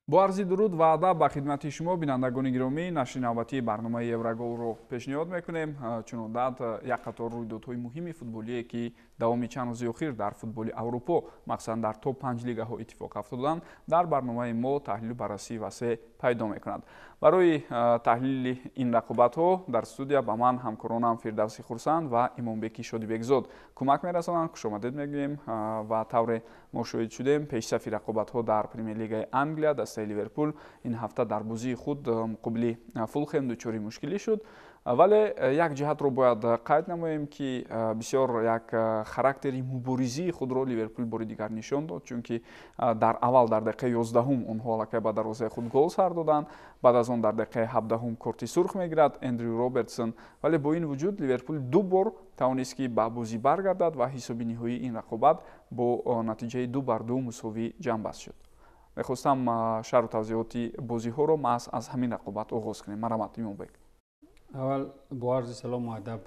Бо арзи дуруд ва адаб ба хидмати шумо, бинандагони гиромӣ, нашри навбатии барномаи Евроголро пешниҳод мекунем. Чун одат, як қатор рӯйдодҳои муҳими футболие, ки давоми чанд рӯзи охир дар футболи Аврупо, махсусан дар топ 5 лигаҳо иттифоқ афтоданд, дар барномаи мо таҳлилу баррасии васеъ пайдо мекунад. Барои таҳлили ин рақобатҳо дар студия ба ман ҳамкоронам Фирдавси Хурсанд ва Имомбеки Шодибекзод кӯмак мерасонанд. Хушомадед мегӯем. Ва тавре мо шоҳид шудем, пешсафи рақобатҳо дар Премер-лигаи Англия дастаи Ливерпул ин ҳафта дар бозии худ муқобили Фулхем дучори мушкилӣ шуд. Вале як ҷиҳатро бояд қайд намоем, ки бисёр як характери муборизии худро Ливерпул бори дигар нишон дод, чунки дар аввал дар дақиқаи 11-ум онҳо аллакай ба дарвозаи худ гол сар доданд. Баъд аз он дар дақиқаи 17-ум корти сурх мегирад Эндрю Робертсон, вале бо ин вуҷуд Ливерпул ду бор тавонист, ки ба бозӣ баргардад ва ҳисоби ниҳоии ин рақобат бо натиҷаи 2-2 мусовӣ ҷамъбаст шуд. Мехостам шарҳу тавзеҳоти бозиҳоро маҳз аз ҳамин рақобат оғоз кунем. Марҳамат, Имомбек. Аввал бо арзи салому адаб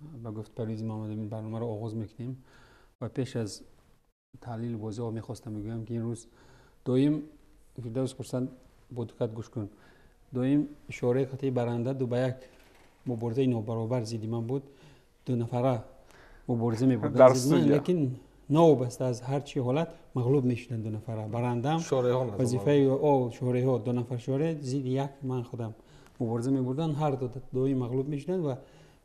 ба гуфт Парвизи Муҳаммадамин барномаро оғоз мекунем ва пеш аз таҳлили бозиҳо мехостам бигӯям, ки имрӯз доим, Фирдавс Хурсанд, бо диққат гӯш кун, доим ишораи қатъии баранда 2-1 муборизаи нобаробар зидди ман буд. Ду нафара мубориза мебурданд зидди ман, лекин новобаста аз ҳар чи ҳолат мағлуб мешуданд ду нафара. Барандаам вазифаи шореҳо, ду нафар шоре зидди як ман худам мубориза мебурданд, ҳар ду доим мағлуб мешуданд ва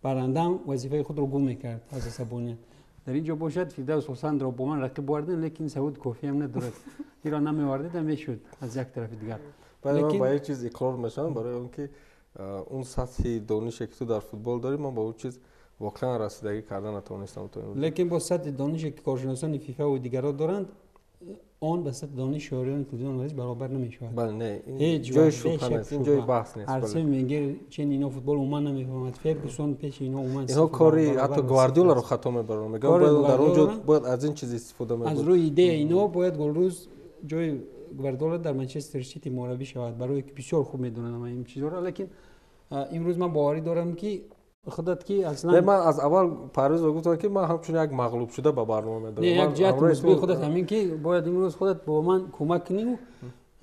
барандаам вазифаи худро гум мекард аз асабоният. Дар ин ҷо бошад, Фирдавс Хурсандро бо ман рақиб овардем, лекин савуд кофиам надорад, инро намеовардедам мешуд аз як тарафи дигар. Ман ба як чиз иқрор мешавам, барои он ки он сатҳи донише, ки ту дар футбол дорӣ, ман ба он чиз воқеан расидагӣ карда натавонистам то имрӯз. Лекин бо сатҳи донише, ки коршиносони ФИФА ва дигарро доранд, он ба сатҳи дониши шориёни телевизион варзиш баробар намешавад. Бале, не, ин ҷои шубҳа нест, ин ҷои баҳс нест. Арсен Венгер чен ино футбол умуман намефаҳмад, Фергюсон пеши ино умуман. Инҳо кори ҳатто Гвардиоларо хато мебаранд, мегӯянд бояд дар он ҷо бояд аз ин чиз истифода мебурд. Аз рӯи идея ино бояд Голрӯз ҷои Гвардиола дар Манчестер Сити мураббӣ шавад, барое ки бисёр хуб медонанд ин чизҳоро. Лекин имрӯз ман боварӣ дорам, ки худат ки аслан ман аз аввал Парвизро гуфтам, ки ман ҳамчун як мағлубшуда ба барнома медорам. Як ҷиҳати мусбии худат ҳамин, ки бояд имрӯз худат бо ман кӯмак кунӣ.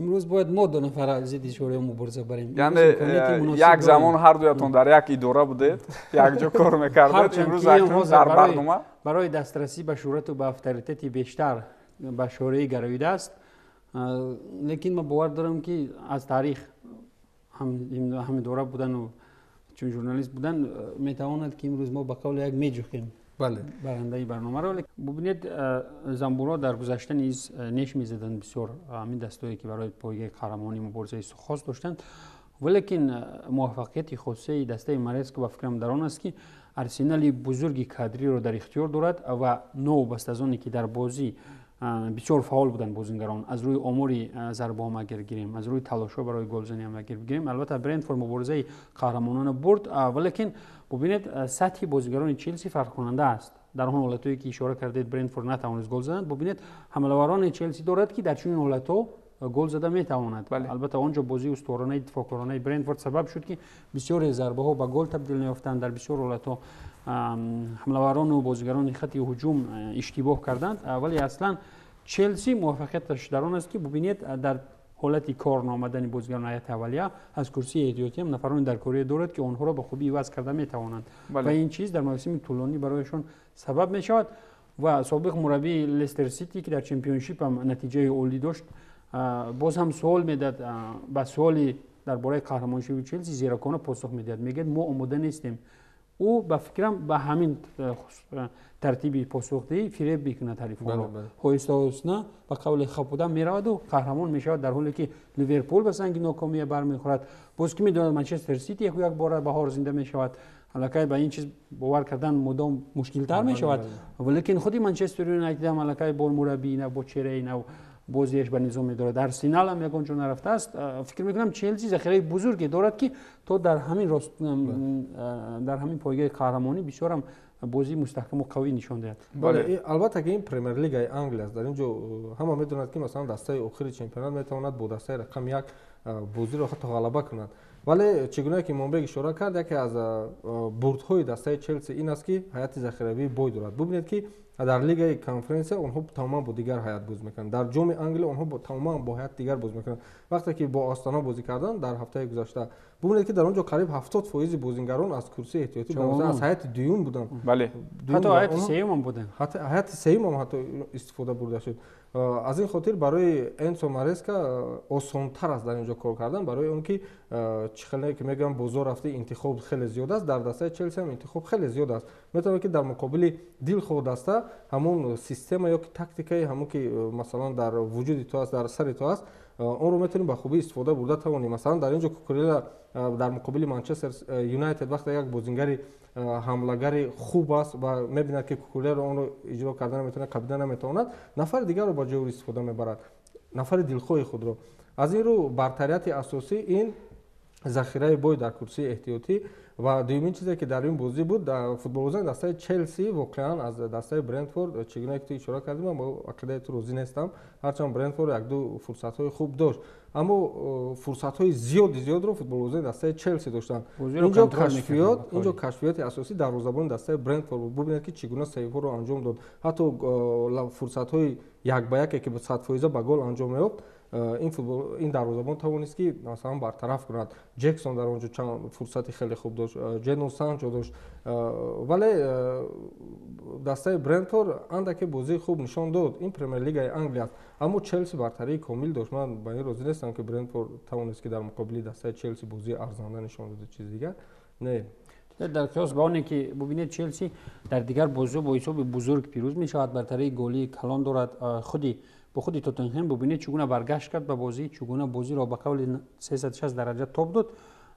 Имрӯз бояд мо ду нафара зидди шӯрои мубориза барем. Яъне як замон ҳар дуятон дар як идора будед, якҷо кор мекардед, имрӯз акнун дар барнома. Барои дастрасӣ ба шӯҳрату ба авторитети бештар ба шӯроӣ гаравидааст, лекин ман бовар дорам, ки аз таърих ҳамидора будану чун журналист будан метавонад, ки имрӯз мо ба қавли як меҷухем барандаи барномаро. Бубинед, занбурҳо дар гузашта низ неш мезаданд бисёр ҳамин дастое, ки барои пойгаи қаҳрамонӣ муборизаи хос доштанд, валекин муваффақияти хосаи дастаи Мареско, ба фикрам, дар он аст, ки арсенали бузурги кадриро дар ихтиёр дорад ва новобаста аз оне ки дар бозӣ бисёр фаъол буданд бозингарон, аз рӯи омори зарбаҳо агар гирем, аз рӯи талошҳо барои голзанӣ ҳам агар бигирем, албатта Брентфорд муборизаи қаҳрамонона бурд, валекин бубинед, сатҳи бозигарони Челси фарқкунанда аст. Дар он ҳолатҳое, ки ишора кардед, Брентфорд натавонист гол занад. Бубинед, ҳамлаварони Челси дорад, ки дар чунин ҳолатҳо гол зада метавонад. Албатта, он ҷо бозии устуворонаи дифоъкоронаи Брентфорд сабаб шуд, ки бисёре зарбаҳо ба гол табдил наёфтанд. Дар бисёр ҳолатҳо ҳамлаварону бозигарони хати ҳуҷум иштибоҳ карданд, вале аслан Челси муваффақияташ дар он аст, ки бубинед, дар ҳолати кор наомадани бозигарони ҳайати аввалия аз курсии эҳтиётӣ ҳам нафарони дар кория дорад, ки онҳоро ба хубӣ иваз карда метавонанд ва ин чиз дар мавсими тӯлонӣ барояшон сабаб мешавад. Ва собиқ мураббии Лестер Сити, ки дар Чемпионшип ҳам натиҷаи олӣ дошт, боз ҳам суол медиҳад, ба суоли дар бораи қаҳрамоншавии Челси зиракона посух медиҳад, мегӯяд: «Мо омода нестем». Ӯ, ба фикрам, ба ҳамин тартиби посухдиҳӣ фиреб мекунад ҳарифонро, оҳиста оҳиста ба қавли хапуда мераваду қаҳрамон мешавад, дар ҳоле ки Ливерпул ба санги нокомия бармехӯрад. Боз ки медонад, Манчестер Сити яку як бора баҳор зинда мешавад, аллакай ба ин чиз бовар кардан мудом мушкилтар мешавад, валекин худи Манчестер Юнайтид ҳам аллакай бо мураббии нав, бо чеҳраи нав бозиаш ба низом медорад. Арсенал ҳам ягон ҷо нарафтааст. Фикр мекунам, Челси захираи бузурге дорад, ки то дар ҳамин рост, дар ҳамин пойгаи қаҳрамонӣ бисёрам бозии мустаҳкаму қавӣ нишон диҳад. Бале, албатта ки ин Премер-лигаи Англия аст. Дар ин ҷо ҳама медонад, ки масалан дастаи охири чемпионат метавонад бо дастаи рақами як бозиро ҳатто ғалаба кунад. Вале чӣ гуна ки Имомбек ишора кард, яке аз бурдҳои дастаи Челси ин аст, ки ҳайати захиравии бой дорад. Бубинед, ки Дар лигаи конференсия онҳо тамоман бо дигар ҳайат боз мекунанд. Дар ҷоми Англия онҳо тамоман бо ҳайат дигар боз мекунанд. Вақте ки бо Астона бозӣ карданд дар ҳафтаи гузашта, бубинед ки дар он ҷо қариб 70% бозингарон аз курсии эҳтиётӣ аз ҳайати дуюм буданд. Бале. Ҳатто ҳайати сеюм ҳам буданд. Ҳатто ҳайати сеюм ҳам ҳатто истифода бурда шуд. Аз ин хотир барои Энсо Мареска осонтар аст дар ин ҷо кор кардан, барои он ки чӣ хеле ки мегӯям бозор рафти интихоб хеле зиёд аст, дар дастаи Челси ҳам интихоб хеле зиёд аст. Метавонад ки дар муқобили дилхоҳ даста ҳамон система ё ки тактикаи ҳамон ки масалан дар вуҷуди ту аст, дар сари ту аст, онро метавонӣ ба хубӣ истифода бурда тавонӣ. Масалан дар ин ҷо Кукурела дар муқобили Манчестер Юнайтед вақте як бозингари ҳамлагари хуб аст ва мебинад ки Кукуреларо онро иҷро карда наметавонад, қабида наметавонад, нафари дигарро ба ҷои ӯ истифода мебарад, нафари дилхоҳи худро. Аз ин рӯ бартарияти асосӣ ин захираи бой дар курсии эҳтиётӣ. Ва дуюмин чизе ки дар ин бозӣ буд, футболбозони дастаи Челси воқеан аз дастаи Брентфорд, чӣ гуна ки ту ишора кардӣ, ман бо ақидаи ту розӣ нестам. Ҳарчанд Брентфорд як-ду фурсатҳои хуб дошт, аммо фурсатҳои зиёди зиёдро футболбозони дастаи Челси доштанд. Инҷо кашфиёти асосӣ дарвозабони дастаи Брентфорд буд. Бубинед ки чӣ гуна сейвҳоро анҷом дод. Ҳатто фурсатҳои як ба яке ки 100% ба гол анҷом меёфт, ин дарвозабон тавонист ки масалан бартараф кунад. Ҷексон дар он ҷо чанд фурсати хеле хуб дошт, Ҷедон Санчо дошт, вале дастаи Брентфорд андаке бозии хуб нишон дод. Ин Премер-лигаи Англия аст, аммо Челси бартарии комил дошт. Ман ба ин розӣ нестам ки Брентфорд тавонист ки дар муқобили дастаи Челси бозии арзанда нишон дода, чизи дигар не. Дар қиёс ба оне ки бубинед, Челси дар дигар бозиҳо бо ҳисоби бузург пирӯз мешавад, бартарии голии калон дорад. Бо худи Тоттенҳем бубинед чӣ гуна баргашт кард ба бозӣ, чӣ гуна бозиро ба қавли 360 дараҷа тоб дод.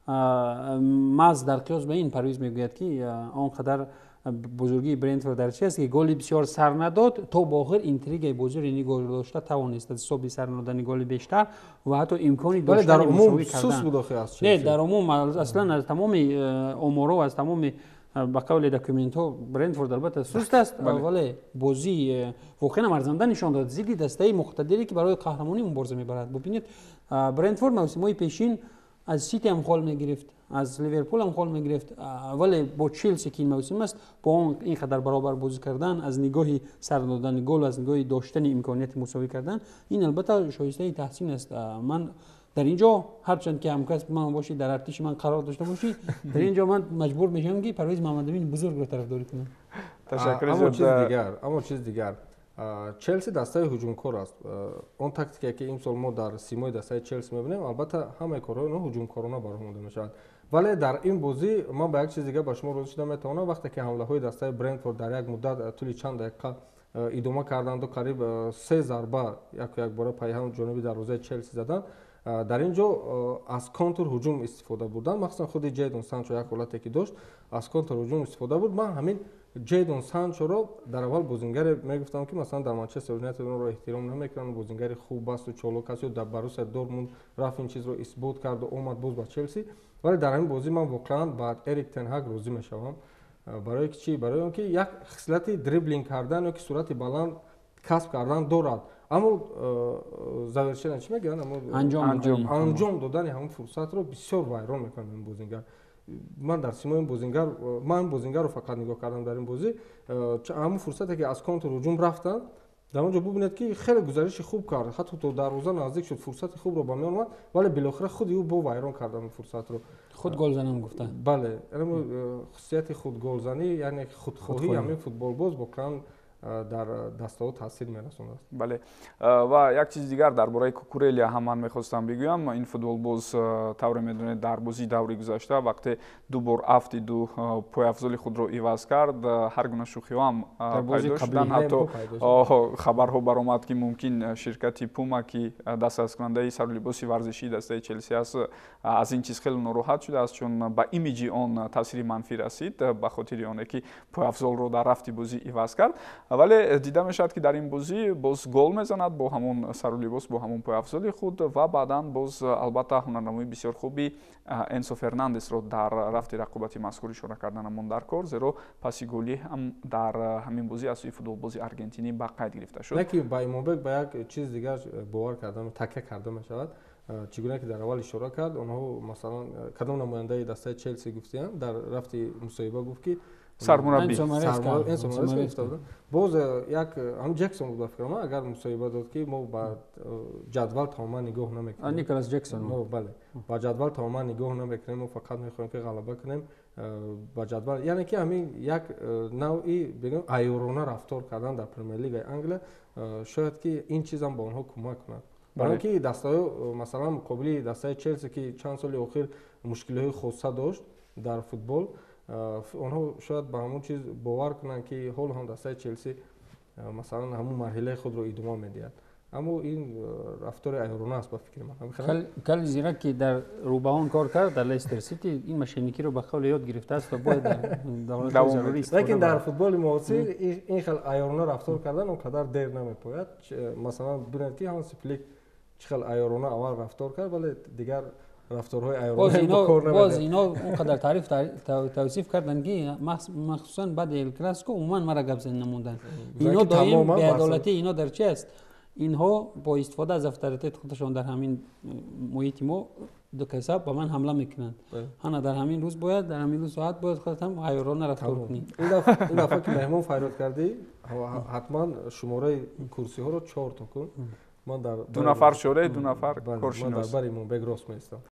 Маҳз дар қиёс ба ин Парвиз мегӯяд ки он қадар бузургии Брентфорд дар чи аст ки голи бисёр сар надод, то ба охир интригаи бозиро нигоҳ дошта тавонист аз ҳисоби сар надодани голи бештар ва ҳатто имкони доштани мусовӣ кардан. Не, дар умум аслан аз тамоми оморҳо, аз тамоми ба қавли документҳо Брентфорд албатта суст аст, вале бозӣ воқеан арзанда нишон дод зидди дастаи муқтадире ки барои қаҳрамонӣ мубориза мебарад. Бубинед, Брентфорд мавсимҳои пешин аз Сити ҳам хол мегирифт, аз Ливерпул ҳам хол мегирифт, вале бо Челси ки ин мавсим аст, бо он ин қадар баробар бозӣ кардан, аз нигоҳи сар додани гол, аз нигоҳи доштани имконияти мусовӣ кардан, ин албатта шоистаи таҳсин аст. Ман дар ин ҷо ҳарчанд ки ҳамкасб ман бошӣ, дар артиши ман қарор дошта бошӣ, дар ин ҷо ман маҷбур мешавам ки Парвиз Муҳаммадамин бузургро тарафдорӣ кунам. Ташаккур зиёд. Аммо чиз дигар, Челси дастаи ҳуҷумкор аст. Он тактикае ки имсол мо дар симои дастаи Челси мебинем, албатта ҳамаи корҳои онҳо ҳуҷумкорона бароҳ монда мешавад. Вале дар ин бозӣ ман ба як чиз дигар ба шумо розӣ шуда метавонам. Вақте ки ҳамлаҳои дастаи Брентфорд дар як муддат тӯли чанд дақиқа идома карданду қариб 3 зарба яку якбора пайҳам ҷониби дарвозаи Челси заданд, дар ин ҷо аз контр ҳуҷум истифода бурданд. Махсусан худи Ҷейдон Санчо як ҳолате ки дошт, аз контр ҳуҷум истифода бурд. Ман ҳамин Ҷейдон Санчоро дар аввал бозингаре мегуфтам ки масалан дар Манчестер Юнайтед онро эҳтиром намекунанд, бозингари хуб асту чолок аст, ё дар Боруссия Дортмунд рафт ин чизро исбот карду омад боз ба Челси. Вале дар ҳамин бозӣ ман воқеан ба Эрик тен Ҳаг розӣ мешавам. Барои ки чӣ? Барои он ки як хислати дриблинг кардан ё ки суръати баланд касб кардан дорад, аммо завершение чӣ мегӯянд, анҷом додани ҳамон фурсатро бисёр вайрон мекунад ин бозингар. Ман дар симои бозингар, ман бозингарро фақат нигоҳ кардам дар ин бозӣ. Ҳамон фурсате ки аз контр ҳуҷум рафтанд, дар он ҷо бубинед ки хеле гузариши хуб кард, ҳатто то дарвоза наздик шуд, фурсати хубро ба миён омад, вале билохира худи ӯ бо вайрон кард ҳамон фурсатро. Худ голзанам гуфта. Бале, хусусияти худголзанӣ, яъне худхоҳии ҳамин футболбоз воқеан дар дастаҳо таъсир мерасонад. Бале, ва як чизи дигар дар бораи Кукурелия ҳам ман мехостам бигӯям. Ин футболбоз, тавре медонед, дар бозии даври гузашта вақте ду бор афтиду пойафзоли худро иваз кард, ҳар гуна шӯхиҳо ҳам пайдо шуданд. Ҳатто хабарҳо баромад ки мумкин ширкати Пума, ки дастраскунандаи сарулибоси варзишии дастаи Челси аст, аз ин чиз хеле нороҳат шудааст, чун ба имиҷи он таъсири манфӣ расид ба хотири оне ки пойафзолро дар рафти бозӣ иваз кард. Вале дида мешавад ки дар ин бозӣ боз гол мезанад бо ҳамон сарулибос, бо ҳамон пойафзоли худ, ва баъдан боз албатта ҳунарнамои бисёр хуби Энсо Фернандесро дар рафти рақобати мазкур ишора карданамон дар кор, зеро паси голӣ ҳам дар ҳамин бозӣ аз сӯи футболбози аргентинӣ ба қайд гирифта шуд. Не ки ба Имонбек ба як чиз дигар бовар карда, такя карда мешавад. Чӣ гуна ки дар аввал ишора кард, онҳо масалан кадом намояндаи дастаи Челси гуфтиянд, дар рафти мусоҳиба гуфт ки Сармураббӣ. Энсо Мареска гуфта буданд. Боз як ҳам Ҷексон буд, ба фикрам, агар мусоҳиба дод, ки мо ба ҷадвал тамоман нигоҳ намекунем. Николас Ҷексон. Бале, ба ҷадвал тамоман нигоҳ намекунем, мо фақат мехоҳем, ки ғалаба кунем. Ба ҷадвал, яъне ки ҳамин як навъи, бигӯем, айёрона рафтор кардан дар Премер-лигаи Англия, шояд ки ин чизам ба онҳо кӯмак кунад, барои ки дастаҳо, масалан, муқобили дастаи Челси, ки чанд соли охир мушкилиҳои хоса дошт дар футбол, онҳо шояд ба ҳамон чиз бовар кунанд, ки ҳоло ҳам дастаи Челси, масалан, ҳамон марҳилаи худро идома медиҳад. Аммо ин рафтори айёрона аст, ба фикри ман. Кали зирак, ки дар рӯбаҳон кор кард, дар Лестер Сити, ин мошенникиро ба қавле ёд гирифтааст ва бояд дар зарурӣ. Лекин дар футболи муосир ин хел айёрона рафтор кардан он қадар дер намепояд. Масалан, бинед, ки Ҳанси Флик чӣ хел айёрона аввал рафтор кард, вале дигар рафторҳои айёрона. Боз ино он қадар таъриф, тавсиф карданд, ки махсусан баъди Эл Классико умуман мара гап зани намонданд. Ино доим беадолатии ино дар чи аст? Инҳо бо истифода аз авторитети худашон дар ҳамин муҳити мо ду каса ба ман ҳамла мекунанд. Ҳана дар ҳамин рӯз бояд, дар ҳамин рӯз соат бояд худат ҳам айёрона рафтор кунӣ. Ин дафъа, ки меҳмон фарёд кардӣ, ҳатман шумораи курсиҳоро чор то кун. Ман дар ду нафар шӯре, ду нафар коршинос. Ман дар бари Имонбек рост меистам.